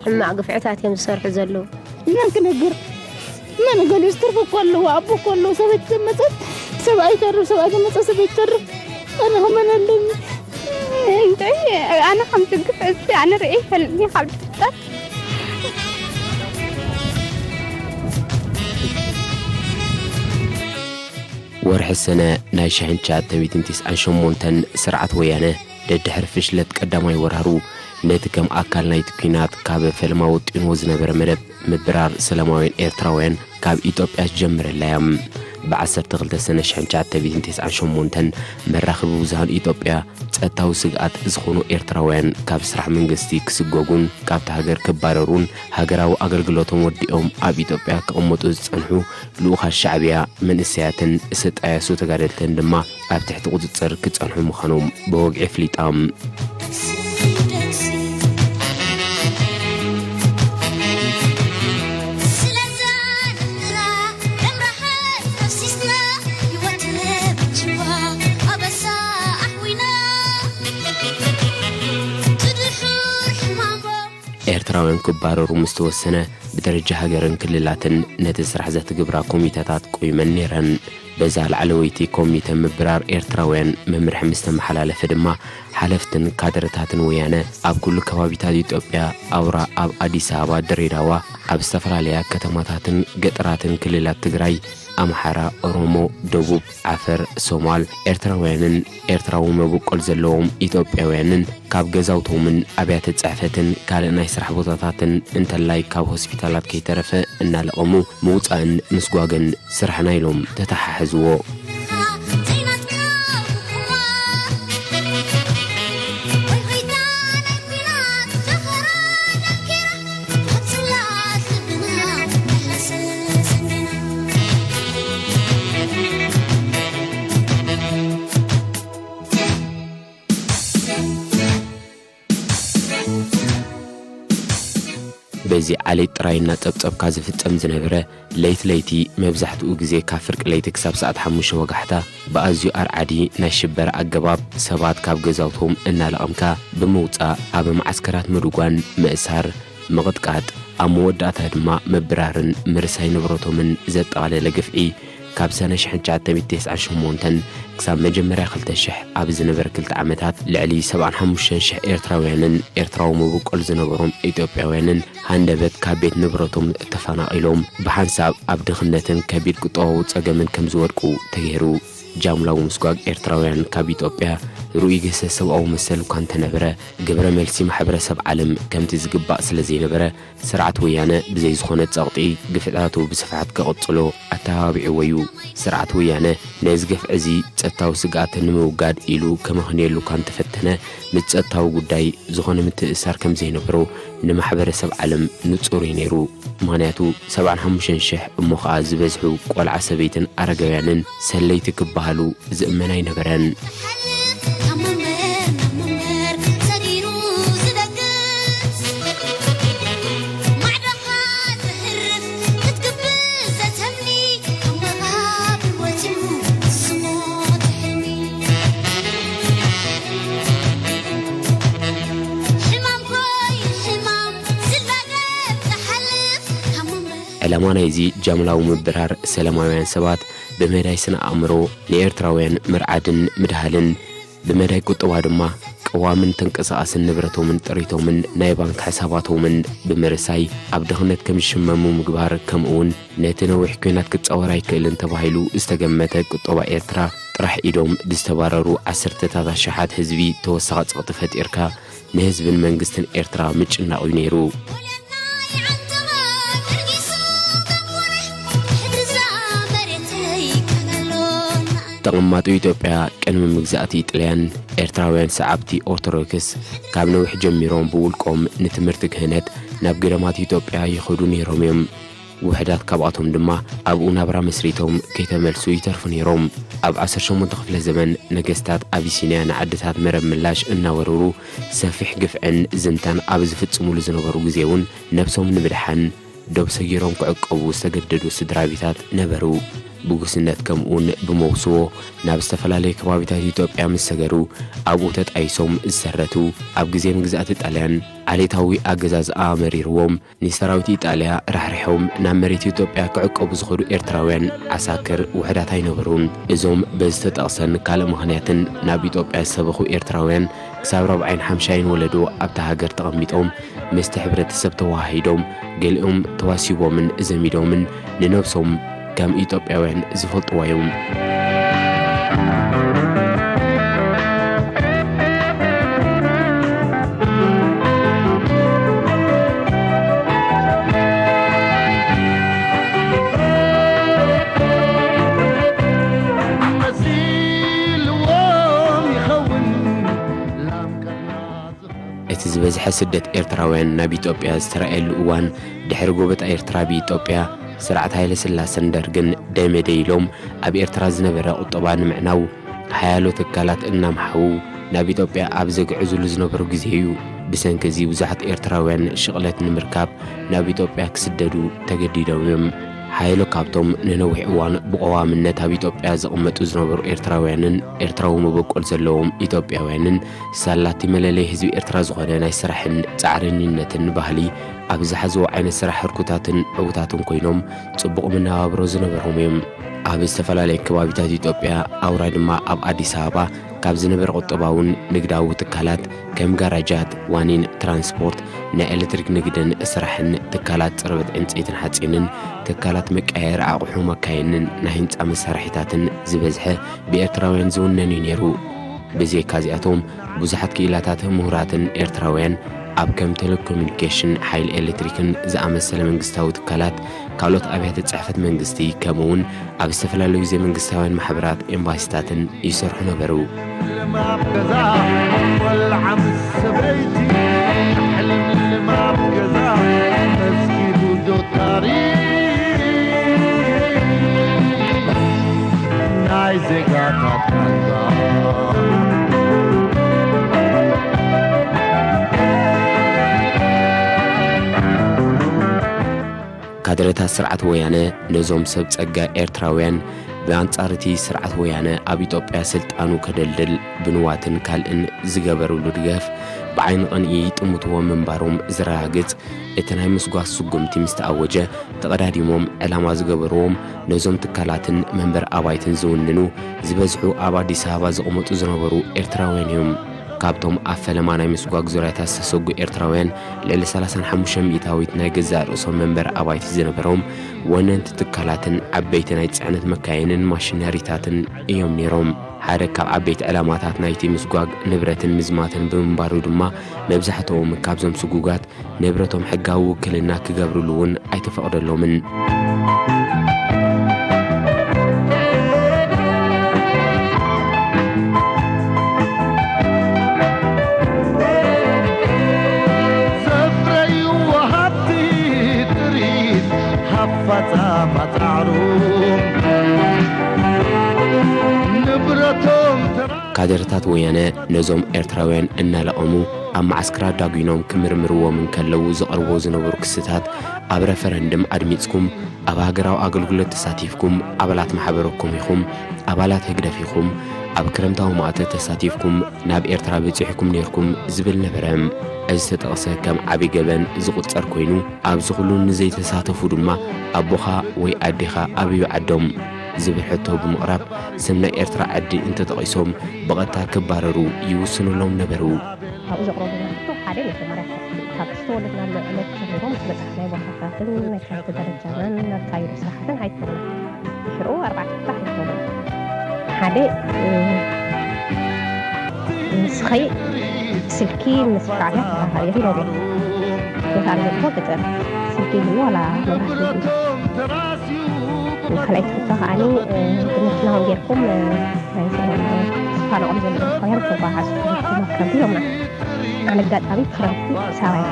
ሕማቕ ግፍዕታት እዮም ዝሰርሑ ዘለዉ። መን ክነግር? መን? ገሊኡስ ትርፊ እኮ ኣለዎ፣ ኣቦ እኮ ኣለዎ። ሰበይቲ ተመጸት ሰብኣይ ይተርፍ፣ ሰብኣይ ተመጸ ሰበይቲ ይተርፍ። ኣነ ከመን ኣለኒ? እንታይ? ኣነ ከምዚ ግፍዒ እዚ ኣነ ርእየ ይፈልጥኒ ካብ ዝፍጠር። ወርሒ ሰነ ናይ ሽሕን ትሽዓተ ሚእትን ተስዓን ሸሞንተን ስርዓት ወያነ ደድሕሪ ፍሽለት ቀዳማይ ወራሩ ነቲ ከም ኣካል ናይቲ ኲናት ካብ ፈለማ ወጢንዎ ዝነበረ መደብ ምብራር ሰላማውያን ኤርትራውያን ካብ ኢትዮጵያ ዝጀመረላ እያ። ብ ዓሰርተ ክልተ ሰነ ሽሕን ትሽዓተ ሚእትን ተስዓን ሸሞንተን መራኸቢ ብዙሃን ኢትዮጵያ ጸጥታዊ ስግኣት ዝኾኑ ኤርትራውያን ካብ ስራሕ መንግስቲ ክስጎጉን ካብታ ሃገር ክባረሩን ሃገራዊ ኣገልግሎቶም ወዲኦም ኣብ ኢትዮጵያ ክቕመጡ ዝጸንሑ ልኡኻት ሻዕብያ መንእሰያትን ዝተጣየሱ ተጋደልትን ድማ ኣብ ትሕቲ ቁጽጽር ክጸንሑ ምዃኖም ብወግዒ ኣፍሊጣ። ኤርትራውያን ክባረሩ ምስ ተወሰነ ብደረጃ ሃገርን ክልላትን ነቲ ስራሕ ዘትግብራ ኮሚተታት ቆይመን ነይረን። በዛ ላዕለወይቲ ኮሚተ ምብራር ኤርትራውያን መምርሒ ምስ ተመሓላለፈ ድማ ሓለፍትን ካድረታትን ወያነ ኣብ ኩሉ ከባቢታት ኢትዮጵያ ኣውራ ኣብ ኣዲስ ኣበባ፣ ድሬዳዋ፣ ኣብ ዝተፈላለያ ከተማታትን ገጠራትን ክልላት ትግራይ፣ ኣምሓራ፣ ኦሮሞ፣ ደቡብ፣ ዓፈር፣ ሶማል፣ ኤርትራውያንን ኤርትራዊ መበቆል ዘለዎም ኢትዮጵያውያንን ካብ ገዛውቶምን ኣብያተ ጽሕፈትን ካልእ ናይ ስራሕ ቦታታትን እንተላይ ካብ ሆስፒታላት ከይተረፈ እናለቐሙ ምውጻእን ምስጓግን ስራሕና ኢሎም ተተሓሕዝዎ። በዚ ዓሌት ጥራይ እናጸብጸብካ ዝፍጸም ዝነበረ ለይቲ ለይቲ መብዛሕትኡ ግዜ ካብ ፍርቂ ለይቲ ክሳብ ሰዓት ሓሙሽተ ወጋሕታ ብኣዝዩ ኣርዓዲ ናይ ሽበራ ኣገባብ ሰባት ካብ ገዛውቶም እናለቐምካ ብምውጻእ ኣብ መዓስከራት ምድጓን ምእሳር ምቕጥቃጥ ኣብ መወዳእታ ድማ ምብራርን ምርሳይ ንብረቶምን ዘጠቓለለ ግፍዒ ካብ ሰነ ሽሕን ትሽዓተ ሚእትን ተስዓን ሸሞንተን ክሳብ መጀመርያ ክልተ ሽሕ ኣብ ዝነበረ ክልተ ዓመታት ልዕሊ ሰብዓን ሓሙሽተን ሽሕ ኤርትራውያንን ኤርትራዊ መበቆል ዝነበሮም ኢትዮጵያውያንን ሃንደበት ካብ ቤት ንብረቶም ተፈናቒሎም ብሓንሳብ ኣብ ድኽነትን ከቢድ ቁጠባዊ ጸገምን ከም ዝወድቁ ተገይሩ። ጃምላዊ ምስጓግ ኤርትራውያን ካብ ኢትዮጵያ ርኡይ ግህሰት ሰብኣዊ መሰል እኳ እንተነበረ ግብረ መልሲ ማሕበረሰብ ዓለም ከምቲ ዝግባእ ስለ ዘይነበረ ስርዓት ወያነ ብዘይ ዝኾነ ጸቕጢ ግፍዕታቱ ብስፍሓት ክቕጽሎ ኣተባቢዕዎ እዩ። ስርዓት ወያነ ነዚ ግፍዒ እዚ ጸጥታዊ ስግኣት ንምውጋድ ኢሉ ከመኽንየሉ እኳ እንተፈተነ ምስ ጸጥታዊ ጉዳይ ዝኾነ ምትእስሳር ከም ዘይነበሮ ንማሕበረሰብ ዓለም ንጹር እዩ ነይሩ። ምኽንያቱ ሰብዓን ሓሙሽተን ሽሕ እሞ ኸኣ ዝበዝሑ ቆልዓ ሰበይትን ኣረጋውያንን ሰለይቲ ክበሃሉ ዝእመን ኣይነበረን። ዕላማ ናይዚ ጃምላዊ ምብራር ሰላማውያን ሰባት ብመዳይ ስነ ኣእምሮ ንኤርትራውያን ምርዓድን ምድሃልን ብመዳይ ቁጠባ ድማ ቅዋምን ተንቀሳቓስን ንብረቶምን ጥሪቶምን ናይ ባንክ ሕሳባቶምን ብምርሳይ ኣብ ድኽነት ከም ዝሽመሙ ምግባር ከምኡውን ነቲ ነዊሕ ኲናት ክጻወር ኣይክእልን ተባሂሉ ዝተገመተ ቁጠባ ኤርትራ ጥራሕ ኢዶም ብዝተባረሩ ዓሰርተታት ኣሽሓት ህዝቢ ተወሳኺ ጸቕጢ ፈጢርካ ንህዝብን መንግስትን ኤርትራ ምጭናቕ እዩ ነይሩ። ተቐማጦ ኢትዮጵያ ቅድሚ ምግዛእቲ ጥልያን ኤርትራውያን ሰዓብቲ ኦርቶዶክስ ካብ ነዊሕ ጀሚሮም ብውልቆም ንትምህርቲ ክህነት ናብ ገዳማት ኢትዮጵያ ይኸዱ ነይሮም እዮም። ውሕዳት ካብኣቶም ድማ ኣብኡ ናብራ መስሪቶም ከይተመልሱ ይተርፉ ነይሮም። ኣብ ዓሰርተ ሸሞንተ ክፍለ ዘመን ነገስታት ኣቢሲንያ ንዓድታት መረብ ምላሽ እናወረሩ ሰፊሕ ግፍዕን ዝንታን ኣብ ዝፍጽሙሉ ዝነበሩ ግዜ እውን ነብሶም ንምድሓን ዶብ ሰጊሮም ክዕቀቡ ዝተገደዱ ስድራ ቤታት ነበሩ። ብጉስነት ከምኡውን ብመውስቦ ናብ ዝተፈላለዩ ከባቢታት ኢትዮጵያ ምስ ሰገሩ ኣብኡ ተጣይሶም ዝሰረቱ ኣብ ግዜ ምግዛእቲ ጣልያን ዓሌታዊ ኣገዛዝኣ መሪርዎም፣ ንሰራዊት ኢጣልያ ራሕሪሖም ናብ መሬት ኢትዮጵያ ክዕቀቡ ዝኸዱ ኤርትራውያን ዓሳክር ውሑዳት ኣይነበሩን። እዞም በዚ ዝተጠቕሰን ካልእ ምኽንያትን ናብ ኢትዮጵያ ዝሰበኹ ኤርትራውያን ክሳብ ራብዓይን ሓምሻይን ወለዶ ኣብታ ሃገር ተቐሚጦም ምስቲ ሕብረተሰብ ተወሃሂዶም፣ ገሊኦም ተዋሲቦምን ዘሚዶምን ንነብሶም ከም ኢትዮጵያውያን ዝፈልጥዋ እዮም። መሲልዎም ይኸውን ላም ቀርና እቲ ዝበዝሐ ስደት ኤርትራውያን ናብ ኢትዮጵያ ዝተራእየሉ እዋን፣ ድሕሪ ጎበጣ ኤርትራ ብኢትዮጵያ፣ ስርዓት ሃይለ ስላሰን ደርግን ደመደ ኢሎም ኣብ ኤርትራ ዝነበረ ቁጠባ ንምዕናው፣ ሓያሎ ትካላት እናምሓዉ ናብ ኢትዮጵያ ኣብ ዘግዕዙሉ ዝነበሩ ግዜ እዩ። ብሰንኪ እዚ ብዙሓት ኤርትራውያን ሽቕለት ንምርካብ ናብ ኢትዮጵያ ክስደዱ ተገዲዶም እዮም። ሓያሎ ካብቶም ንነዊሕ እዋን ብቐዋምነት ኣብ ኢትዮጵያ ዝቕመጡ ዝነበሩ ኤርትራውያንን ኤርትራዊ መበቆል ዘለዎም ኢትዮጵያውያንን ሳላቲ መለለይ ህዝቢ ኤርትራ ዝኾነ ናይ ስራሕን ጻዕረኝነትን ባህሊ ኣብ ዝሓዝዎ ዓይነት ስራሕ ህርኩታትን ዕዉታትን ኮይኖም ጽቡቕ መነባብሮ ዝነበሮም እዮም። ኣብ ዝተፈላለየ ከባቢታት ኢትዮጵያ ኣውራ ድማ ኣብ ኣዲስ ኣበባ ካብ ዝነበረ ቁጠባውን ንግዳዊ ትካላት ከም ጋራጃት፣ ዋኒን ትራንስፖርት፣ ናይ ኤሌክትሪክ ንግድን ስራሕን ትካላት ጽርበት ዕንጸይትን ሓጺንን ትካላት መቀያየሪ ኣቑሑ መካይንን ናይ ህንጻ መሳርሒታትን ዝበዝሐ ብኤርትራውያን ዝውነን እዩ ነይሩ። ብዘይካ እዚኣቶም ብዙሓት ክኢላታት ምሁራትን ኤርትራውያን ኣብ ከም ቴሌኮሙኒኬሽን፣ ሓይሊ ኤሌክትሪክን ዝኣመሰለ መንግስታዊ ትካላት፣ ካልኦት ኣብያተ ጽሕፈት መንግስቲ፣ ከምኡውን ኣብ ዝተፈላለዩ ዘይመንግስታውያን ማሕበራት፣ ኤምባሲታትን ይሰርሑ ነበሩ። ልማብ ገዛ ቆልዓ ምስ ሰበይቲ፣ ሕልሚ ልማብ ገዛ መስኪሩ ዶ ታሪኽ ናይ ዜጋታት ቃንዛ። ካድረታት ስርዓት ወያነ ነዞም ሰብ ጸጋ ኤርትራውያን ብኣንጻር እቲ ስርዓት ወያነ ኣብ ኢትዮጵያ ስልጣኑ ከደልድል ብንዋትን ካልእን ዝገበርሉ ድጋፍ ብዓይኒ ቅንኢ ይጥምትዎም ምንባሮም ዘረጋግጽ እቲ ናይ ምስጓስ ስጉምቲ ምስ ተኣወጀ፣ ተቐዳዲሞም ዕላማ ዝገበርዎም ነዞም ትካላትን መንበር ኣባይትን ዝውንኑ ዝበዝሑ ኣብ ኣዲስ ኣበባ ዝቕመጡ ዝነበሩ ኤርትራውያን እዮም። ካብቶም ኣብ ፈለማ ናይ ምስጓግ ዙርያታት ዝተሰጉ ኤርትራውያን፣ ልዕሊ ሰላሳን ሓሙሽተ ሚእታዊት ናይ ገዛእ ርእሶም መንበር ኣባይቲ ዝነበሮም ወነንቲ ትካላትን ዓበይቲ ናይ ጽዕነት መካይንን ማሽነሪታትን እዮም ነይሮም። ሓደ ካብ ዓበይቲ ዕላማታት ናይቲ ምስጓግ ንብረትን ምዝማትን ብምንባሩ ድማ፣ መብዛሕትኦም ካብዞም ስጉጋት ንብረቶም ሕጋዊ ውክልና ክገብርሉ እውን ኣይተፈቕደሎምን። ዘፍረይዎ ሃብቲ ጥሪት ሃፋጻ ማጻዕሩ ንብረቶም ተራ- ካድረታት ወያነ ነዞም ኤርትራውያን እናለቐሙ ኣብ መዓስከራት ዳጒኖም ክምርምርዎም እንከለዉ ዘቕርቦ ዝነበሩ ክስታት፣ ኣብ ረፈረንድም ኣድሚጽኩም፣ ኣብ ሃገራዊ ኣገልግሎት ተሳቲፍኩም፣ ኣባላት ማሕበረኩም ኢኹም፣ ኣባላት ህግደፍ ኢኹም፣ ኣብ ክረምታዊ ማእቶት ተሳቲፍኩም፣ ናብ ኤርትራ በጺሕኩም ኔርኩም ዝብል ነበረ። እዚ ዝተጠቕሰ ከም ዓቢ ገበን ዝቑጸር ኮይኑ፣ ኣብዚ ኩሉ ንዘይተሳተፉ ድማ ኣቦኻ ወይ ኣዴኻ ኣበዩ ዓዶም ዝብል ሕቶ ብምቕራብ፣ ስም ናይ ኤርትራ ዓዲ እንተጠቒሶም ብቐጥታ ክባረሩ ይውስኑሎም ነበሩ። ካብኡ ዘቕረቡልና ሕቶ ሓደ መጀመርያ ካብ ዝተወለድናሉ ዕለት ጀሚሮም እቲ በጻሕናዮ ቦታታትን ናይ ትምህርቲ ደረጃናን ነካይዶ ስራሕትን ኣይኮነን። ድሕሩ ኣርባዕተ ጥራሕ ይኾኑ። ሓደ፣ እ፣ ንስኸይ ስልኪ ምስ ሻዕብያ ተራኸቢ ኢኺ ኢሎም እዮም። ነታ ኣነ ዘለኹ ገጠር ስልኪ ይህሉ ዋላ መብራህቲ ይህሉ። ካልኣይቲ ሕቶ ከዓኒ፣ እ፣ ብመኪናኹም ጌርኩም፣ እ፣ ናይ ተፈናቐሉ ዘለዉ ኤርትራውያን ተጓዓዙ፣ መርከብቲ ኢሎምና። ኣነ ኣጋጣሚ ክረምቲ ኣዲስ ኣበባ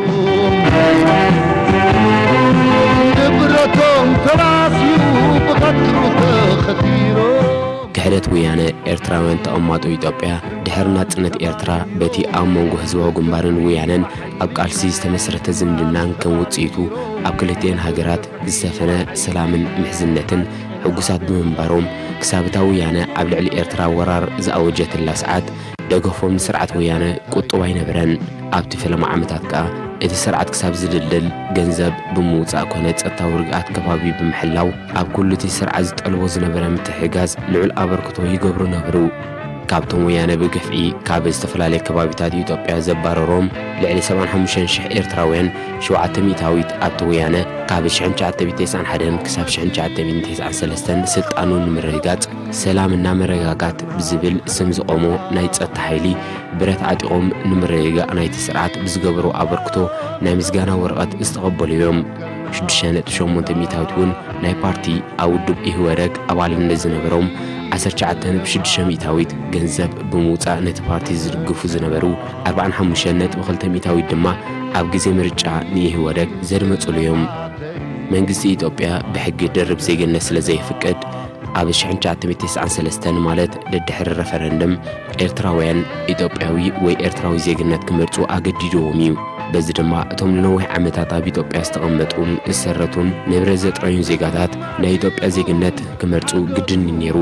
እየ። ንብረቶም ተባስዩ ብቐትሩ ተኸቲሮም። ክሕደት ወያነ ኤርትራውያን ተቐማጦ ኢትዮጵያ ድሕሪ ናጽነት ኤርትራ በቲ ኣብ መንጎ ህዝባዊ ግንባርን ወያነን ኣብ ቃልሲ ዝተመስረተ ዝምድናን ከም ውጽኢቱ ኣብ ክልቲኤን ሃገራት ዝሰፈነ ሰላምን ምሕዝነትን ሕጉሳት ብምንባሮም ክሳብ እታ ወያነ ኣብ ልዕሊ ኤርትራ ወራር ዝኣወጀትላ ሰዓት ደገፎም ንስርዓት ወያነ ቁጡብ ኣይነበረን። ኣብቲ ፈለማ ዓመታት ከኣ እቲ ስርዓት ክሳብ ዝድልድል ገንዘብ ብምውጻእ ኮነ ጸጥታዊ ርግኣት ከባቢ ብምሕላው ኣብ ኩሉ እቲ ስርዓት ዝጠልቦ ዝነበረ ምትሕግጋዝ ልዑል ኣበርክቶ ይገብሩ ነበሩ። ካብቶም ወያነ ብግፍዒ ካብ ዝተፈላለየ ከባቢታት ኢትዮጵያ ዘባረሮም ልዕሊ ሰብዓን ሓሙሽተን ሽሕ ኤርትራውያን፣ ሸውዓተ ሚእታዊት ኣብቲ ወያነ ካብ ሽሕን ትሽዓተ ሚእትን ተስዓን ሓደን ክሳብ ሽሕን ትሽዓተ ሚእትን ተስዓን ሰለስተን ስልጣኑ ንምርግጋጽ ሰላምና መረጋጋት ብዝብል ስም ዝቖሞ ናይ ጸጥታ ሓይሊ ብረት ዓጢቖም ንምርግጋእ ናይቲ ስርዓት ብዝገበሮ ኣበርክቶ ናይ ምስጋና ወረቐት ዝተቐበሉ እዮም። ሽዱሽተ ነጥቢ ሸሞንተ ሚእታዊት እውን ናይ ፓርቲ ኣብ ውድብ ኢህወደግ ኣባልነት ዝነበሮም፣ ዓሰርተ ትሽዓተ ነጥቢ ሽዱሽተ ሚእታዊት ገንዘብ ብምውጻእ ነቲ ፓርቲ ዝድግፉ ዝነበሩ፣ ኣርባዓን ሓሙሽተን ነጥቢ ክልተ ሚእታዊት ድማ ኣብ ግዜ ምርጫ ንኢህወደግ ዘድመጹሉ እዮም። መንግስቲ ኢትዮጵያ ብሕጊ ድርብ ዜግነት ስለ ዘይፍቅድ፣ ኣብ ሽሕን ትሽዓተ ሚእትን ተስዓን ሰለስተን ማለት ደድሕሪ ረፈረንደም ኤርትራውያን ኢትዮጵያዊ ወይ ኤርትራዊ ዜግነት ክመርጹ ኣገዲድዎም እዩ። በዚ ድማ እቶም ንነዊሕ ዓመታት ኣብ ኢትዮጵያ ዝተቐመጡን ዝሰረቱን ንብረት ዘጥረዩን ዜጋታት ናይ ኢትዮጵያ ዜግነት ክመርጹ ግድን እዩ ነይሩ።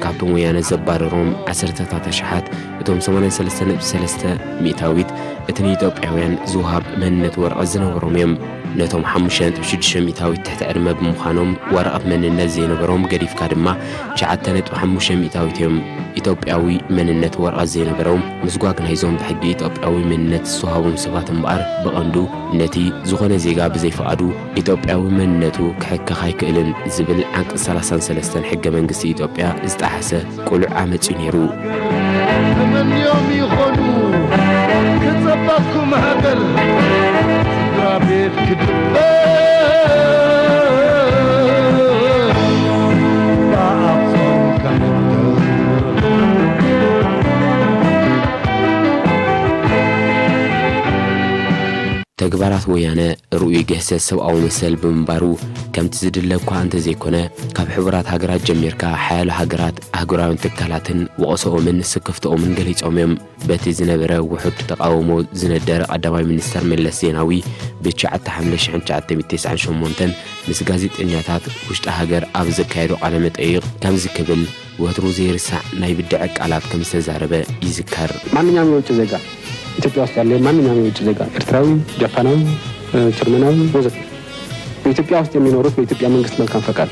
ካብቶም ወያነ ዘባረሮም ዓሰርተታት ኣሽሓት፣ እቶም ሰማንያን ሰለስተ ነጥቢ ሰለስተ ሚእታዊት እቲ ንኢትዮጵያውያን ዝወሃብ መንነት ወረቐት ዝነበሮም እዮም። ነቶም ሓሙሽተ ነጥቢ ሽዱሽተ ሚእታዊት ትሕቲ ዕድመ ብምዃኖም ወረቐት መንነት ዘይነበሮም ገዲፍካ ድማ ትሽዓተ ነጥቢ ሓሙሽተ ሚእታዊት እዮም ኢትዮጵያዊ መንነት ወረቐት ዘይነበሮም። ምስጓግ ናይዞም ብሕጊ ኢትዮጵያዊ መንነት ዝተዋህቦም ሰባት እምበኣር ብቐንዱ ነቲ ዝኾነ ዜጋ ብዘይፍቓዱ ኢትዮጵያዊ መንነቱ ክሕከኽ ኣይክእልን ዝብል ዓንቀጽ ሰላሳን ሰለስተን ሕገ መንግስቲ ኢትዮጵያ ዝጠሓሰ ቅሉዕ ዓመጽ እዩ ነይሩ። ተመንዮም ይኾኑ ክጸበኩም ሃገር ስድራ ቤት ክድበር ብኣኽሱም ከምድር። ተግባራት ወያነ ርኡይ ግህሰት ሰብኣዊ መሰል ብምንባሩ፣ ከምቲ ዝድለ እኳ እንተዘይኮነ፣ ካብ ሕቡራት ሃገራት ጀሚርካ ሓያሎ ሃገራት፣ ኣህጉራውያን ትካላትን ወቐሰኦምን ስክፍትኦምን ገሊጾም እዮም። በቲ ዝነበረ ውሑድ ተቓውሞ ዝነደረ ቀዳማይ ሚኒስተር መለስ ዜናዊ፣ ብትሽዓተ ሓምለ ሽሕን ትሽዓተ ሚእትን ተስዓን ሸሞንተን ምስ ጋዜጠኛታት ውሽጢ ሃገር ኣብ ዘካየዶ ቃለ መጠይቕ ከምዚ ክብል ወትሩ ዘይርሳዕ ናይ ብድዐ ቃላት ከም ዝተዛረበ ይዝከር። ማንኛውም የውጭ ዜጋ፣ ኢትዮጵያ ውስጥ ያለ ማንኛውም የውጭ ዜጋ፣ ኤርትራዊ፣ ጃፓናዊ፣ እ፣ ጀርመናዊ ወዘተ፣ በኢትዮጵያ ውስጥ የሚኖሩት በኢትዮጵያ መንግስት መልካም ፈቃድ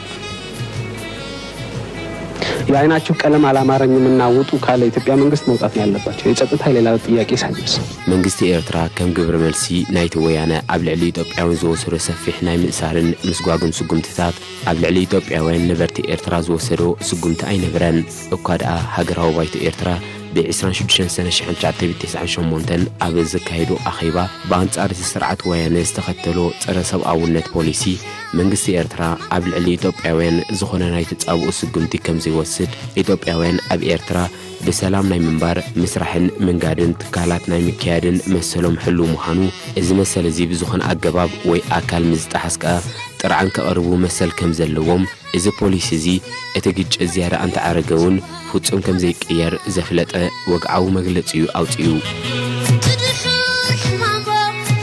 የአይናችሁ ቀለም አላማረኝምና ውጡ ካለ ኢትዮጵያ መንግስት መውጣት ነው ያለባቸው። የጸጥታ የሌላ ጥያቄ ሳይነሳ መንግስቲ ኤርትራ ከም ግብረ መልሲ ናይቲ ወያነ ኣብ ልዕሊ ኢትዮጵያውያን ዝወሰዶ ሰፊሕ ናይ ምእሳርን ምስጓግን ስጉምትታት፣ ኣብ ልዕሊ ኢትዮጵያውያን ነበርቲ ኤርትራ ዝወሰዶ ስጉምቲ ኣይነበረን። እኳ ደኣ ሃገራዊ ባይቶ ኤርትራ ብዒስራን ሽዱሽተን ሰነ ሽሕን ትሽዓተ ሚእትን ተስዓን ሸሞንተን ኣብ ዘካየዶ ኣኼባ፣ ብኣንጻር እቲ ስርዓት ወያነ ዝተኸተሎ ጸረ ሰብኣውነት ፖሊሲ፣ መንግስቲ ኤርትራ ኣብ ልዕሊ ኢትዮጵያውያን ዝኾነ ናይ ተጻብኦ ስጉምቲ ከም ዘይወስድ፣ ኢትዮጵያውያን ኣብ ኤርትራ ብሰላም ናይ ምንባር፣ ምስራሕን ምንጋድን ትካላት ናይ ምክያድን መሰሎም ሕሉው ምዃኑ፣ እዚ መሰል እዚ ብዝኾነ ኣገባብ ወይ ኣካል ምስ ዝጠሓስ ከኣ ጥርዓን ከቕርቡ መሰል ከም ዘለዎም፣ እዚ ፖሊሲ እዚ እቲ ግጭት ዝያዳ ኣንተዓረገ እውን ፍጹም ከም ዘይቅየር ዘፍለጠ ወግዓዊ መግለጺ እዩ ኣውጺኡ። ብድሑር ሕማሞ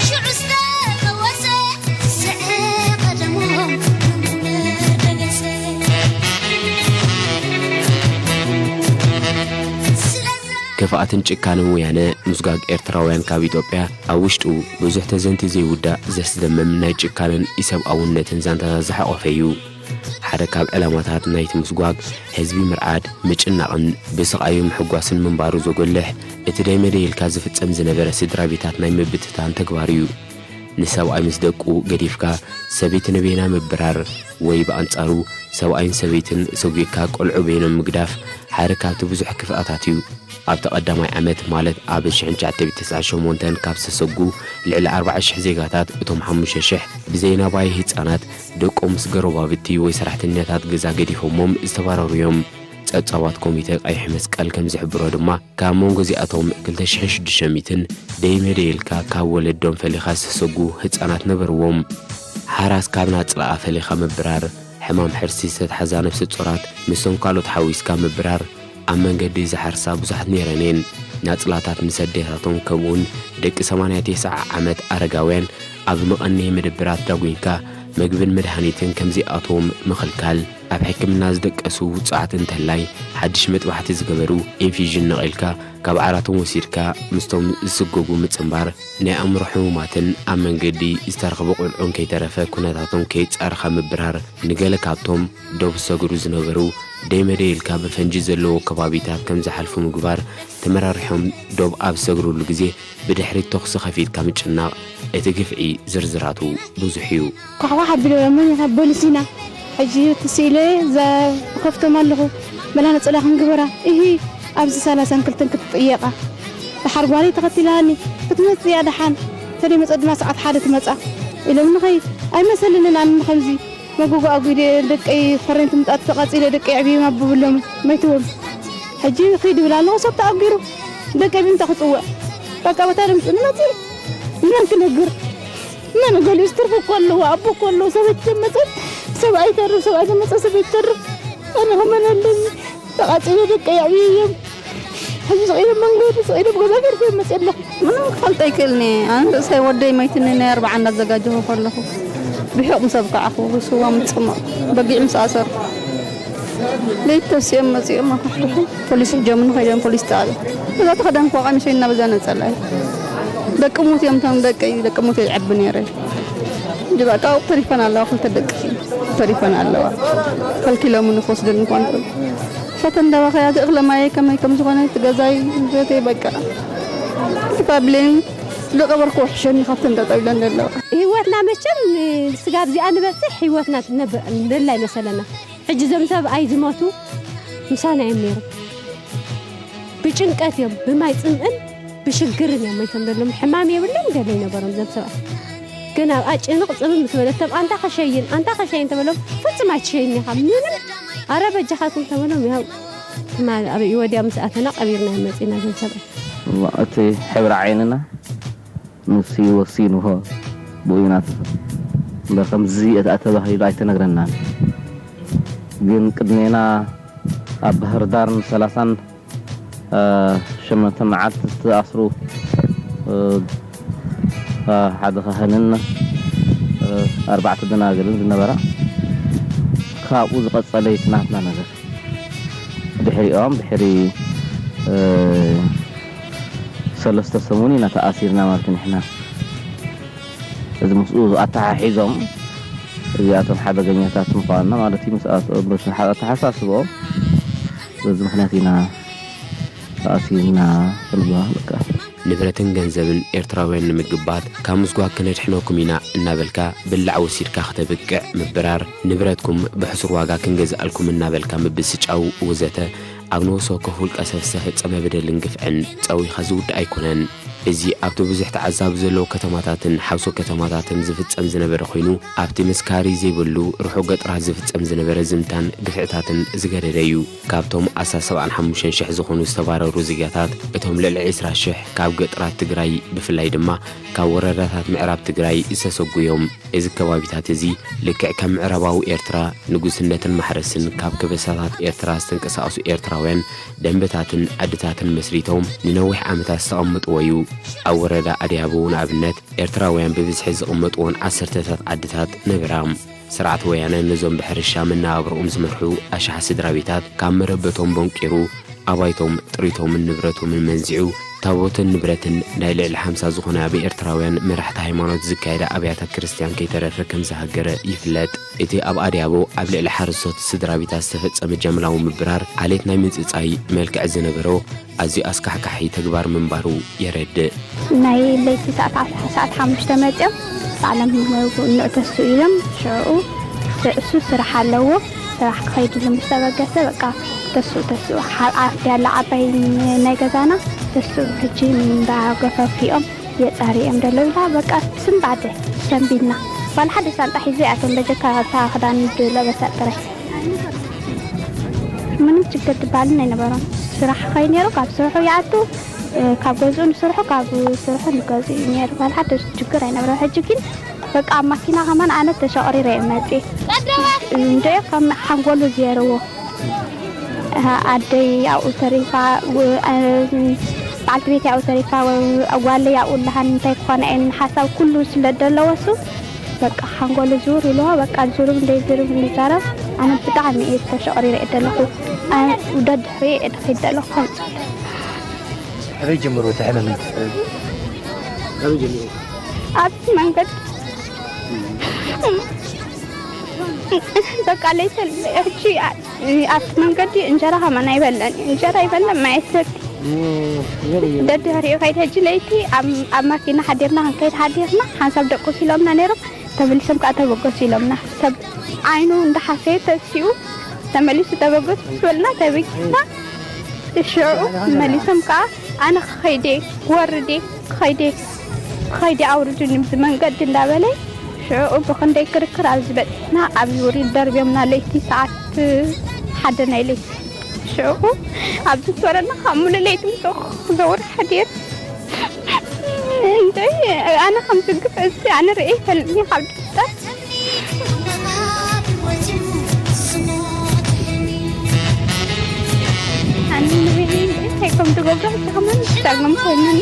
ሽዑ ዝተፈወሰ፣ ስዐ ቀደሞም ምንደገሰ። ስለዛ ክፍኣትን ጭካንን ወያነ ምስጓግ ኤርትራውያን ካብ ኢትዮጵያ ኣብ ውሽጡ ብዙሕ ተዘንትዩ ዘይውዳእ ዘስደምም ናይ ጭካንን ኢሰብኣውነትን ዛንታታት ዝሓቖፈ እዩ። ሓደ ካብ ዕላማታት ናይቲ ምስጓግ፣ ህዝቢ ምርዓድ፣ ምጭናቕን ብስቓዩ ምሕጓስን ምንባሩ ዘጎልሕ፣ እቲ ደይመደይ ኢልካ ዝፍጸም ዝነበረ ስድራ ቤታት ናይ ምብትታን ተግባር እዩ። ንሰብኣይ ምስ ደቁ ገዲፍካ፣ ሰበይቲ ንቤና ምብራር፣ ወይ ብኣንጻሩ፣ ሰብኣይን ሰበይትን ሰጒግካ ቆልዑ በይኖም ምግዳፍ፣ ሓደ ካብቲ ብዙሕ ክፍኣታት እዩ። ኣብቲ ቀዳማይ ዓመት፣ ማለት ኣብ ሽሕን ትሽዓተ ሚእትን ተስዓን ሸሞንተን ካብ ዝተሰጉ ልዕሊ ኣርባዕተ ሽሕ ዜጋታት፣ እቶም ሓሙሽተ ሽሕ ብዘይናባይ ህጻናት፣ ደቆም ምስ ጎረባብቲ ወይ ሰራሕተኛታት ገዛ ገዲፎሞም ዝተባረሩ እዮም። ጸብጻባት ኮሚተ ቀይሕ መስቀል ከም ዝሕብሮ ድማ፣ ካብ መንጎ እዚኣቶም ክልተ ሽሕን ሽዱሽተ ሚእትን ደይመደይ ኢልካ ካብ ወለዶም ፈሊኻ ዝተሰጉ ህጻናት ነበርዎም። ሓራስ ካብ ናጽላኣ ፈሊኻ ምብራር፣ ሕማም ሕርሲ ዝተትሓዛ ነፍሰ ጾራት ምስቶም ካልኦት ሓዊስካ ምብራር፣ ኣብ መንገዲ ዝሓርሳ ብዙሓት ነይረን እየን። ናጽላታት ምስ ኣዴታቶም፣ ከምኡውን ደቂ ሰማንያ ተስዓ ዓመት ኣረጋውያን ኣብ መቐነዪ መደበራት ዳጒንካ፣ መግብን መድሃኒትን ከም ዘይኣትዎም ምኽልካል፣ ኣብ ሕክምና ዝደቀሱ ውጹዓት እንተላይ ሓድሽ መጥባሕቲ ዝገበሩ ኢንፊዥን ነቒልካ ካብ ዓራቶም ወሲድካ ምስቶም ዝስጎጉ ምጽንባር ናይ ኣእምሮ ሕሙማትን ኣብ መንገዲ ዝተረኽቡ ቆልዑን ከይተረፈ ኩነታቶም ከይጻረኻ ምብራር ንገለ ካብቶም ዶብ ዝሰግሩ ዝነበሩ ደይመደይ ኢልካ ብፈንጂ ዘለዎ ከባቢታት ከም ዝሓልፉ ምግባር ተመራሪሖም ዶብ ኣብ ዝሰግሩሉ ግዜ ብድሕሪት ተኹሲ ከፊትካ ምጭናቕ እቲ ግፍዒ ዝርዝራቱ ብዙሕ እዩ። ኳሕኳሕ ኣቢሎም እሞ ኒኻ ፖሊስ ኢና ሕጂ ትስኢለ ዘ-፣ ከፍቶም ኣለኹ መላ ነጸላ ክንግበራ እሂ ኣብዚ ሰላሳን ክልተን ክትጥየቓ ደሓር ጓለይ ተኸቲላኒ ክትመጽእ እያ ደሓን ተደይ መጸ ድማ ሰዓት ሓደ ትመጻ ኢሎም ንኸይድ ኣይመሰልንን ኣነ ከምዚ መጎጎ ኣጒደ ደቀይ ኮረንቲ ምጣት ተቐጺለ ደቀይ ዕብዮም ኣቦ ብሎም መይትዎም ሕጂ ኺድ ይብል ኣለኹ ሰብ ተኣጊሩ ደቀይ ብምንታይ ክጽውዕ በቃ ቦታ ድምፁ ንመጽእ መን ክነግር መን ገሊኡስ ትርፊ እኮ ኣለዎ ኣቦ እኮ ኣለዎ ሰበይቲ ዘመፀት ሰብኣይ ይተርፍ ሰብኣይ ዘመፀ ሰበይቲ ይተርፍ ኣነ ከመን ኣለኒ ተቓፂለ ደቀይ ኣዕብየ እዮም ሕጂ ስቕ ኢሎም መንገዲ ስቕ ኢሎም ገዛ ገርፈ መፅእ ኣለኹ ምንም ክፈልጥ ኣይክእልኒ ኣነ ርእሰይ ወደይ መይትኒ ናይ ኣርባዓ እንዳዘጋጀኹ ከለኹ ብሕቕ ምስ ኣብቃዕኹ ስዋ ምስ ጽምቕ በጊዕ ምስ ኣሰርኩ ለይቲ ተሲኦም መጺኦም ኣኳሕኩሑ ፖሊስ ሒጆምኒ ከይዶም ፖሊስ ጣብያ በዛ ተኸደንክዋ ቀሚሸይ እና በዛ ነጸላይ ደቂ ሙት እዮም እቶም ደቂ ደቂ ሙት ይዕቢ ነይረ እንጂ በቃ ኣብኡ ተሪፈን ኣለዋ ክልተ ደቂ ተሪፈን ኣለዋ ከልኪሎምኒ ክወስደኒ እኳ እንተሎ እሳተ እንዳባኸያ እቲ እኽለ ማየ ከመይ ከም ዝኾነ እቲ ገዛይ ዘተይ በቃ ፋብሌን ዝቐበርኩ ውሕሸኒ ካብተን ጠጠው ኢለን ዘለዋ። ህይወትና መቸም ስጋብ እዚኣ ንበፅሕ ህይወትና ትነብር ንደላ ይመሰለና። ሕጂ እዞም ሰብኣይ ዝሞቱ ምሳና እዮም ነይሮም። ብጭንቀት እዮም፣ ብማይ ፅምእን ብሽግርን እዮም ሞይቶም ዘለዉ። ሕማም የብሎም ገለ ይነበሮም እዞም ሰብኣይ። ግን ኣብኣ ጭንቕ ፅምም ምስ በለቶም ኣንታ ከሸይን ኣንታ ከሸይን ተበሎም ፍፁም ኣይትሸይን ኢኻ ምንም ኣረ በጃኻትኩም ተበሎም ያው ትማል ኣብ ወዲያ ምስ ኣተና ቀቢርና መፂና እዞም ሰብኣይ። እሞ እቲ ሕብሪ ዓይንና ንሱ እዩ ወሲንዎ ብኡ ኢና እምበር ከምዚ እትኣ ተባሂሉ ኣይተነግረናን ግን ቅድሜና ኣብ ባህር ዳር ንሰላሳን ሸሞንተ መዓልቲ ዝተኣስሩ ሓደ ካህንን ኣርባዕተ ደናግልን ዝነበራ ካብኡ ዝቐጸለ እቲ ናትና ነገር ድሕሪኦም ድሕሪ ሰለስተ ሰሙን ኢና ተኣሲርና ማለት ንሕና እዚ ምስኡ ኣተሓሒዞም እዚኣቶም ሓደገኛታት ምዃንና ማለት እዩ ምስኣቶም ኣተሓሳስቦም በዚ ምክንያት ኢና ተኣሲርና ክንብሎ ንክእል። ንብረትን ገንዘብን ኤርትራውያን ንምግባት ካብ ምስጓግ ክነድሕነኩም ኢና እናበልካ ብላዕ ወሲድካ ክተብቅዕ ምብራር ንብረትኩም ብሕሱር ዋጋ ክንገዝኣልኩም እናበልካ ምብስጫው ወዘተ ኣብ ንወሶ ኮፍ ውልቀ ሰብ ዝተፈጸመ በደልን ግፍዕን ጸዊኻ ዝውድእ ኣይኮነን። እዚ ኣብቲ ብዙሕ ተዓዛቢ ዘለዎ ከተማታትን ሓውሶ ከተማታትን ዝፍጸም ዝነበረ ኮይኑ ኣብቲ ምስ ካሪ ዘይብሉ ርሑቕ ገጠራት ዝፍጸም ዝነበረ ዝምታን ግፍዕታትን ዝገደደ እዩ። ካብቶም ኣስታት ሰብዓን ሓሙሽተን ሽሕ ዝኾኑ ዝተባረሩ ዜጋታት እቶም ልዕሊ ዕስራ ሽሕ ካብ ገጠራት ትግራይ ብፍላይ ድማ ካብ ወረዳታት ምዕራብ ትግራይ ዝተሰጉ እዮም። እዚ ከባቢታት እዚ ልክዕ ከም ምዕራባዊ ኤርትራ ንጉስነትን ማሕረስን ካብ ከበሳታት ኤርትራ ዝተንቀሳቐሱ ኤርትራውያን ደንበታትን ዓድታትን መስሪቶም ንነዊሕ ዓመታት ዝተቐመጥዎ እዩ። ኣብ ወረዳ ኣድያቦ ንኣብነት ኤርትራውያን ብብዝሒ ዝቕመጥዎን ዓሰርተታት ዓድታት ነበራ። ስርዓት ወያነ ነዞም ብሕርሻ መነባብርኦም ዝመርሑ ኣሽሓት ስድራ ቤታት ካብ መረበቶም ቦንቂሩ ኣባይቶም ጥሪቶምን ንብረቶምን መንዚዑ ታቦትን ንብረትን ናይ ልዕሊ ሓምሳ ዝኾነ ኣብ ኤርትራውያን መራሕቲ ሃይማኖት ዝካየደ ኣብያተ ክርስትያን ከይተረፈ ከም ዝሃገረ ይፍለጥ። እቲ ኣብ ኣድያቦ ኣብ ልዕሊ ሓረስቶት ስድራ ቤታት ዝተፈጸመ ጃምላዊ ምብራር ዓሌት ናይ ምጽጻይ መልክዕ ዝነበሮ ኣዝዩ ኣስካሕካሒ ተግባር ምንባሩ የረድእ። ናይ ለይቲ ሰዓት ዓሰርተ ሰዓት ሓሙሽተ መጺኦም ባዕሎም ንእተሱ ኢሎም ሽዑ እሱ ስራሕ ኣለዎ ስራሕ ክኸይድሉ ምስ ተበገሰ በቃ ተስኡ ተስኡ ዓርዲ ኣላ ዓባይ ናይ ገዛና ተስኡ ሕጂ እንዳገፈፊኦም የጻሪ እዮም ደለው ኢላ በቃ ስንባደ ሰንቢድና ጓል ሓደ ሳንጣ ሒዘ ኣቶም በጀካ ኣብታ ክዳን ዝለበሳ ጥራይ ምንም ችግር ዝበሃልን ኣይነበሮም። ስራሕ ከይነይሩ ካብ ስርሑ ይኣቱ፣ ካብ ገዝኡ ንስርሑ ካብ ስርሑ ንገዝኡ እዩ ነይሩ። ባል ሓደ ችግር ኣይነበረን። ሕጂ ግን በቃ ኣብ ማኪና ከማን ኣነ ተሸቕሪረ እየ መፅየ። እንደ ከም ሓንጎሉ ዝየርዎ ኣደይ ኣብኡ ተሪፋ፣ በዓልቲ ቤት ኣብኡ ተሪፋ፣ ጓለይ ኣብኡ ኣለሃን እንታይ ክኾነ እየን ሓሳብ ኩሉ ስለ ደለዎ እሱ በቃ ሓንጎሉ ዙር ኢልዋ፣ በቃ ዙርብ እንደይ ዙርብ እንዛረብ። ኣነ ብጣዕሚ እየ ተሸቕሪረ እየ ዘለኹ። ኣነ ደድሕሪ እየ ድኸይድ ዘለኹ ከምፅእ። ኣበይ ጀምሩ እቲ ሕመም? ኣበይ ጀምሩ? ኣብቲ መንገድ በቃ ለይተ ሕጂ ኣብቲ መንገዲ እንጀራ ከማን ኣይበለን፣ እንጀራ ኣይበለን፣ ማይ ኣይሰቲ። ደድሕሪኡ ከይድ ሕጂ ለይቲ ኣብ ኣብ ማኪና ሓዲርና ክንከይድ ሓዲርና ሓንሳብ ደቁስ ኢሎምና ነይሮም፣ ተመሊሶም ከዓ ተበገሱ ኢሎምና። ሰብ ዓይኑ እንዳሓሰየ ተሲኡ ተመሊሱ ተበገሱ ምስ በልና ተበጊስና። ሽዑ መሊሶም ከዓ ኣነ ክኸይደ ክወርደ ክኸይደ ክኸይደ ኣውርዱኒ ብዚ መንገዲ እንዳበለ ሽዑ ብኽንደይ ክርክር ኣብዚ በፂሕና ኣብዚ ውሪድ ደርብዮምና ለይቲ ሰዓት ሓደ ናይ ለይቲ ሽዑ ኣብዚ ዝወረድና ካብ ሙሉ ለይቲ ምስ ክዘውር ሓዲር እንተ ኣነ ከም ዝግፍ እዚ ኣነ ርእየ ይፈልጥኒ ካብ ድፍጠት ኣነ ንብሄ እንታይ ከም ትገብሮ ሕጂ ከማን ዝጸገም ኮይኑኒ